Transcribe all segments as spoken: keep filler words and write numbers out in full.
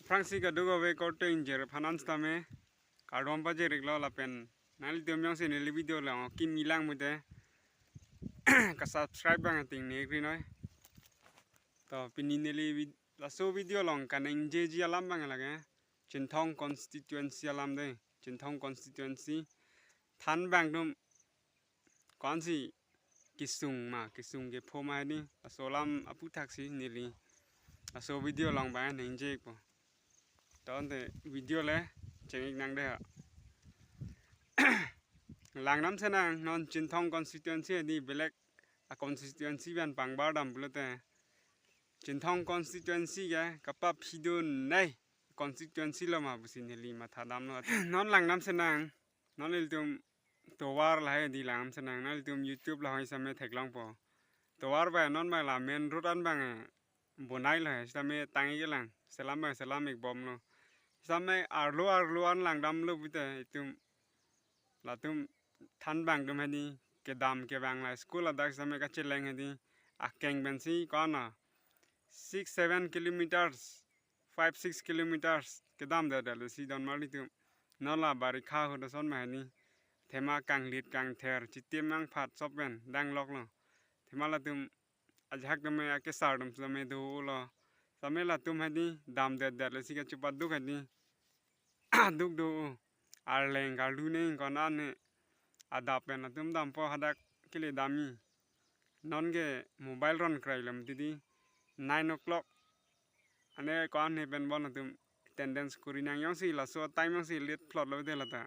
Aphrangsi kadokave korte ingjir aphan an sitame kardom pajir-iklo lapen nanglitum jongsi neli video along kimi lang mute ka subscribe abang ting nek ri noi. To pini neli vid-, laso video along kaningjeji alam abang lake Chinthong constituency alam dei, Chinthong constituency thanbang atum ko-ansi kesung ma, kesung kepho ma hedi, laso alam aphuthaksi neli laso video along abang ningjepo. To ante video le cheng-ik nang dei ha. Langdam senang, non Chinthong constituency hedi belek a constituency pen pangbardam pulote Chinthong constituency ke kapaphi dun nei constituency lo ma pusi neli mathadamlo. Non langdam senang, non ilitum tovar lahai hedi langdam senang, non ilitum YouTube lahai sitame theklongpo. Tovar abang non abang la main road an abang bonailo hai, sitame tang-ik lang, selam abang selam-ik bomlo. Sitame arlo arlo an langdamlo pute itum, latum thanbang atum hedi kedam kevang la school adak sitame kacheleng hedi akeng pensi ko-an na six seven kilometers, five six kilometers kedam det det lesi don marli atum. Non la barikha ahut ason ma hedi athema kanglit kangther chitim nangphat sop pen dangloklo. Athema latum ajahak atum me akesar atum sitame dolo. Sitame latum hedi dam det det lesi kachepaduk hedi duk do, arleng karlu ne ko-an ne adap pen latum dampo, hadak kele damji. Non ke mobile ron krai lam titi nine o'clock ane ko-an ne pen bon latum attendance kuri nang, jongsi laso time jongsi late phlotlo te lata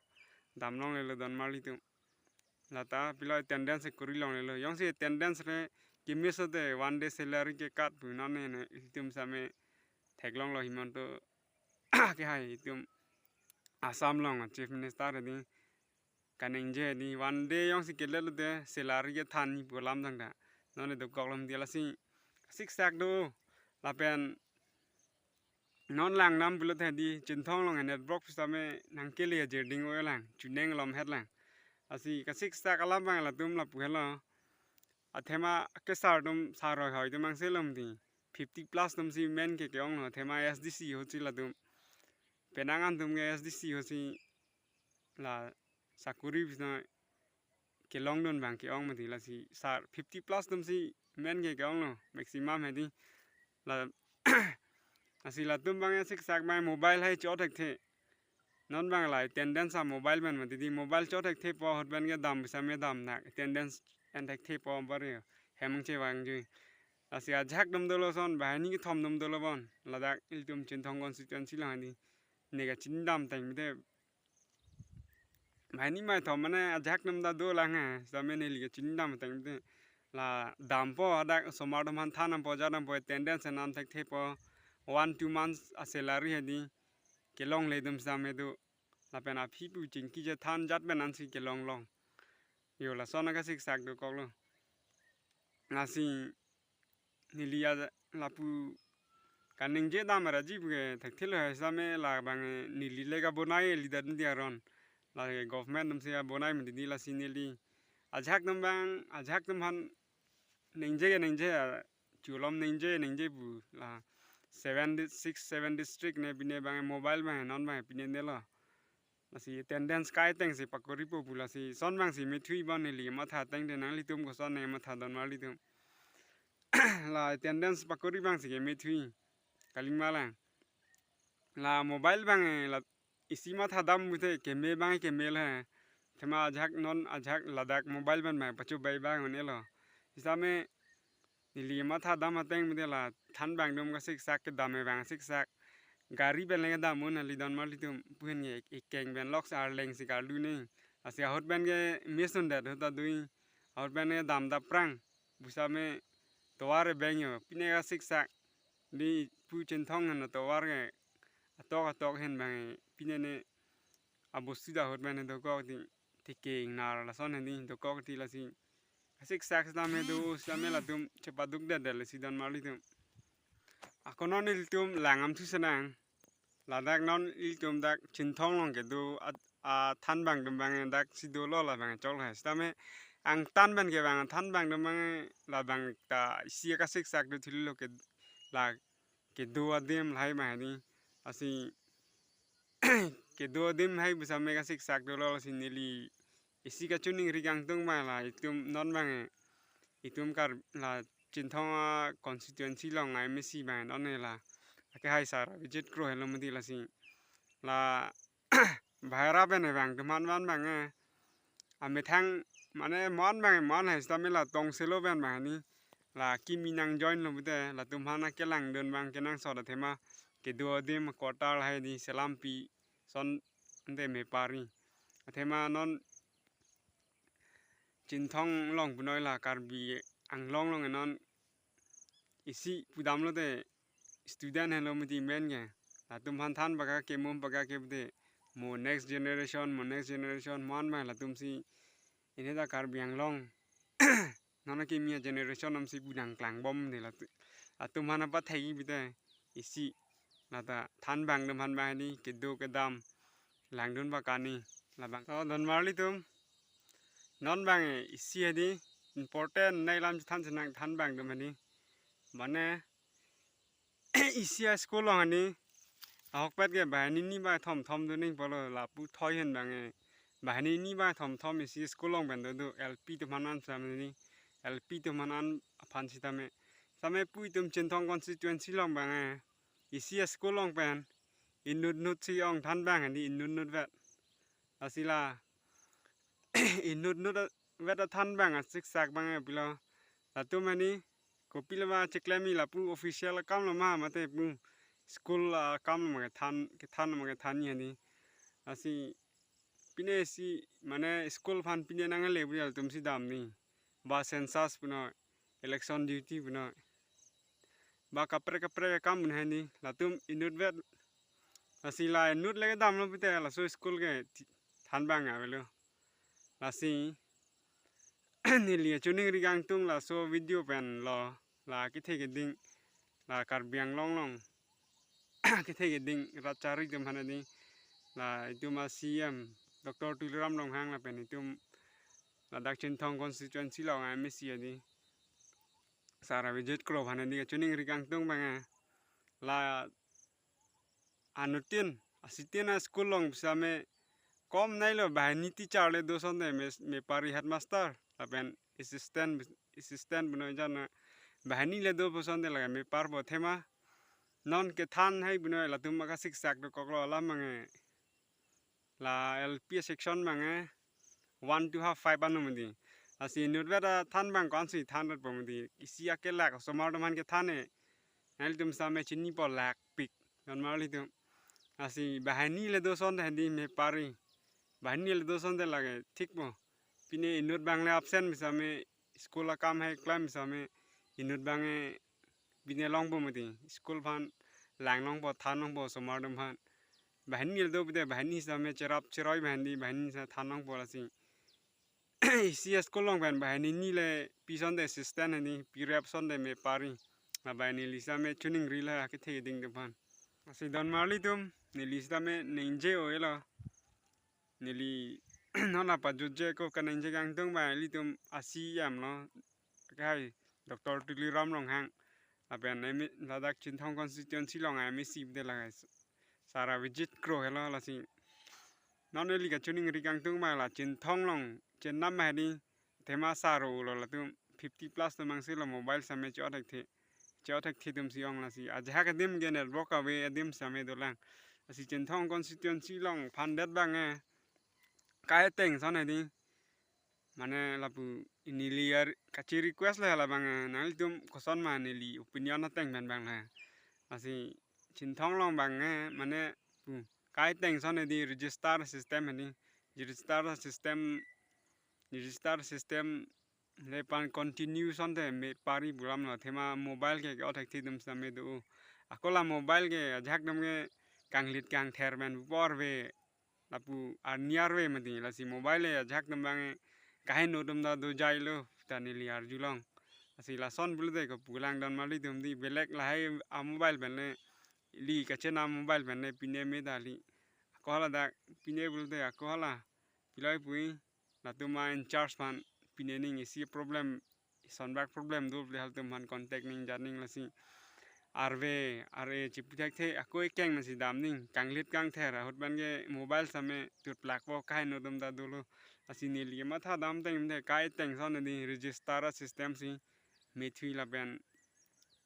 damlonglelo don marli atum. Lata pilo attendance kuri longlelo. Jongsi attendance le kemiss te one day salary ke cut pu non ne, ne itum sitame theklonglo Himanta kehai itum Assam along Chief Minister hedi kaningje hedi one day jongsi kelet lote salary kethanji pu alam thangta. Non le dokok lam dia lasi siksak do lapen non langdam pulote hedi Chinthong along network sitame nangkele ajirding oi lang, chuneng lom het lang. Lasi kasiksak alam abang latum lapu helo. Athema kesar atum saroi hoi atum angse lom di fifty plus atumsi men ke ke-onglo, athema S D C ahutsi latum. Penang an atum ke S D C ahutsi la sakuri bisna kelongdun abang ke-ong mati, lasi sar fifty plus atumsi men ke ke-onglo maximum hedi. La lasi latum abang siksak abang mobile hai cho thekthe. Non abang la attendance a mobile pen mati di, mobile cho thekthepo ahut pen ke dam bisa me dam nak attendance en thekthepo bar yo hem chevangji. Lasi ajahak atum dolo son, banghini kethom atum dolo bon. Ladak ilitum Chinthong constituency along hedi. Ne kachinidam teng mite banghini mai thom mane ajahak atum ta dolang ha, sitame neli kachinidam teng mite. La dampo hadak osomar atum aphan than dampo, jat dampo, attendance en an thekthepo, one two months a salary hedi kelongle atum sitame do. Lapen aphi pu chingki chethan jat pen ansi kelonglong. Yo lason akasiksak dokoklo. Lasi neli a lapu kaningje dam raji pu ke thekthelo hai sitame labang neli le kabonai leader ni dia ron. La government atumsi kabonai mati di, lasi neli ajahak atum abang, ajahak atum aphan ningje ke ningje, a, chulom ningje ningje pu la seven di-, six seven district ne pine abang mobile abang non abang pine nelo. Lasi attendance kai tengsi pakoripo pu, lasi son abangsi methui bon, neli matha teng de, nanglitum koson ne matha don marlitum. La attendance pakori abangsi ke methui. Kalima lang. La mobile abang la isi matha dam mute keme abang keme lo he. Athema ajahak non ajahak ladak mobile pen mai pacho bai abang onelo. Sitame neli matha dam ateng mute la thanbang atum kasiksak, kedam abang siksak. Gari pen le kedam un neli don marlitum, pu hin ke ikeng pen lok sa arleng si karlu ne. Lasi ahut pen ke miss un det ahut ta dui. Ahut pen ke dam ta prang. Bisa me tovar abang yo pine kasiksak. Di pu Chinthong hen tovar ke atok atok hen abang pine ne abosti ta ahut pen dokok di, theke ingnar lason hen di dokok di, lasi kasiksak sitame do, sitame latum chepaduk det det lasi don marlitum. Ako non ilitum langdam thu senang. Ladak non ilitum dak Chinthong along kedo a, a thanbang atum abang dak si dolo, labang chok lahai. Sitame angtan pen ke abang thanbang atum abang labang ta isi kasiksak do thili lo ke, la kedo adim lahai ma hedi. Lasi kedo adim hai pusitame kasiksak dolo, lasi neli isi kachiningri kangtung ma la itum non abang, itum Kar la Chinthong a constituency along a M A C abang non la akehai sar Abhijit Kro helo mati, lasi la bahai ra pen abang atum aphan van abang amethang mane mon abang mon hai sitame la tongselo pen abang ni la kimi nang join lo pute, latum aphan akelangdun abang kenangsot athema kedo adim quarter hai di selampi ason ante mepari. Athema non Chinthong along punoi la Karbi Anglong along non isi pudam lote student helo mati men ke. Latum aphan than baka ke mum baka ke pute mo next generation, mo next generation mon abang latum si ini ta Karbi Anglong non akimi a generation nam si pu nangklangbom de latu. Latum aphan apathai pute isi lata than abang atum aphan abang ni kedo kedam langdun baka ni labang. So, donmarli atum, non abang isi hedi important nai alam chethan chenang than abang atum hedi. Mane isi a school along hedi ahokpet ke banghini ni ba thom thom doning pulo, lapu thoi hen abang banghini ni ba thom thom isi school along pen dodo, L P atum aphan an sitame ni, L P atum aphan an aphan sitame. Sitame pu itum Chinthong constituency along abang isi a school along pen inut nut si ong than abang hedi, inut nut vet. Lasi la inut nut vet athan abang asiksak abang pilo. Latum hedi kopilo ma cheklem-i, lapu official akam lo ma mate pu school akam lo ma kethan, kethan lo ma kethan ni hedi. Lasi pine isi mane school aphan pine nangle pu latum si dam ni. Ba census punoi, election duty punoi, ba kaprek kaprek akam punoi hedi, latum inut vet. Lasi la inut le kedam lo pute laso school ke ti-, than abang avelo. Lasi neli kachiningri kangtung laso video pen lo, la kethe keding, la Karbi Anglong along kethe keding rat chari atum aphan hedi, la itum a C E M Doctor Tuliram Ronghang lapen itum ladak Chinthong constituency along a M A C hedi sar Abhijit Kro aphan hedi kachiningri kangtung abang la anuttin asitin a school along pusitame kom nai lo, banghini teacher le do asonte me, mepari headmaster lapen assistant, assistant punoi jan na banghini le do pu asonte lake meparpo athema non kethan hai punoi latum akasiksak dokok lo alam abang la L P section abang one to half five ano mati. Lasi inut vet athan abang ko-an si than vet po mati. Isi akelak osomar atum aphan kethan e, nanglitum sitame chinipo lakpik, donmarli atum. Lasi banghini le do asonte hedi mepari, banghini le do asonte lake thikpo. Pine inut abang le absent pusitame school akam hai klem pusitame inut abang pine longpo mati, school aphan lang longpo, than longpo osomar atum aphan. Banghini le do pute banghini sitame cherap cheroi banghini, banghini sa than longpo lasi isi a school along pen banghini ni le pi asonte assistant hedi, pi rep asonte mepari. La banghini neli sitame chiningri la kethe keding atum aphan. Lasi donmarli atum, neli sitame ningje-o-e lo. Neli non la pajutje ko kaningje kangtung abang ilitum a C E M lo, akehai Doctor Tuliram Ronghang lapen M A, ladak Chinthong constituency along a M A C pute lake sar Abhijit Kro helo. Lasi non neli kachiningri kangtung abang la Chinthong along chenam hedi athema sar-o lo, latum fifty plus atum angselo mobile sitame che-o thekthe, che-o thekthe atum si ong. Lasi ajahak adim ke network ave adim sitame dolang. Lasi Chinthong constituency along aphan det abang kaiteng ason hedi, mane lapu neli ar kachi request le hala abang nanglitum koson ma neli opinion ateng pen abang la. Lasi Chinthong along abang mane pu kaiteng ason hedi register system hedi, register system, register system le pan continue asonte mepari pu alam lo, athema mobile ke ke-o thekthe atum sitame do. Ako la mobile ke ajahak atum ke kanglit kangther pen pu apor ave, lapu arni arve mati. Lasi mobile le ajahak atum abang kaheno atum ta dojai lo ta neli arjulong. Lasi lason pulote kopu lang donmarli atum hedi, belek lahai a mobile pen le, ili kachenam mobile pen le pine me ta ili. Ako hala dak pine pulote ako hala piloi pui, latum a in charge aphan pine ning, isi problem, ison bak problem do pule halatum aphan contact ning jan ning. Lasi Arve, arve chipu thekthe, ako ekeng masi dam ning, kanglit kangther, ahut ban ke mobile same tutplak po, kaino atum ta dolo. Lasi neli ke matha dam teng, te kai teng ason di register a-system si methui lapen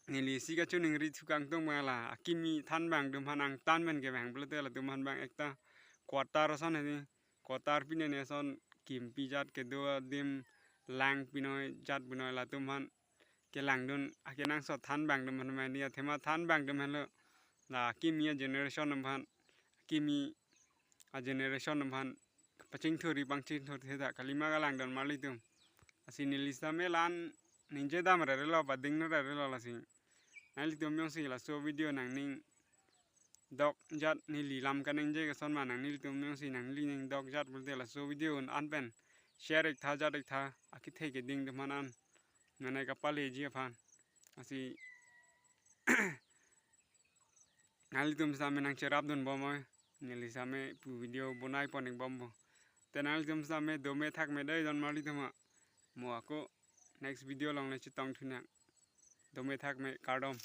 neli isi kachiningri thu kangtung abang la, akimi than abang atum aphan angtan pen kevang pulote latum aphan abang ekta quarter ason di, quarter pine ne ason kimpi jat kedo adim lang pinoi jat pinoi latum aphan kelangdun akenangsot than abang atum aphan mani athema than abang atum aphan lo, la akimi a-generation atum aphan, akimi a-generation atum aphan pachingthurji pachingthurthe ta kalima kalangdun marli atum. Lasi neli same la-an ningje dam rarelo, pading no rarelo lasi. Nanglitum jongsi laso video nangning dok jat, neli lam kaningje ke ason ma, nanglitum jongsi nangli ning dok jat pulote laso video un an pen share ik tha, jat ik tha, akethe keding atum aphan an, mane kapaleji aphan. Lasi nanglitum same nangcherap dun bom oi, neli same pu video bonai pon ik bom bo. Te nanglitum same dome thakme dei don marli atum ha. Mo ako next video along le chetong thu nang. Dome thakme, kardom.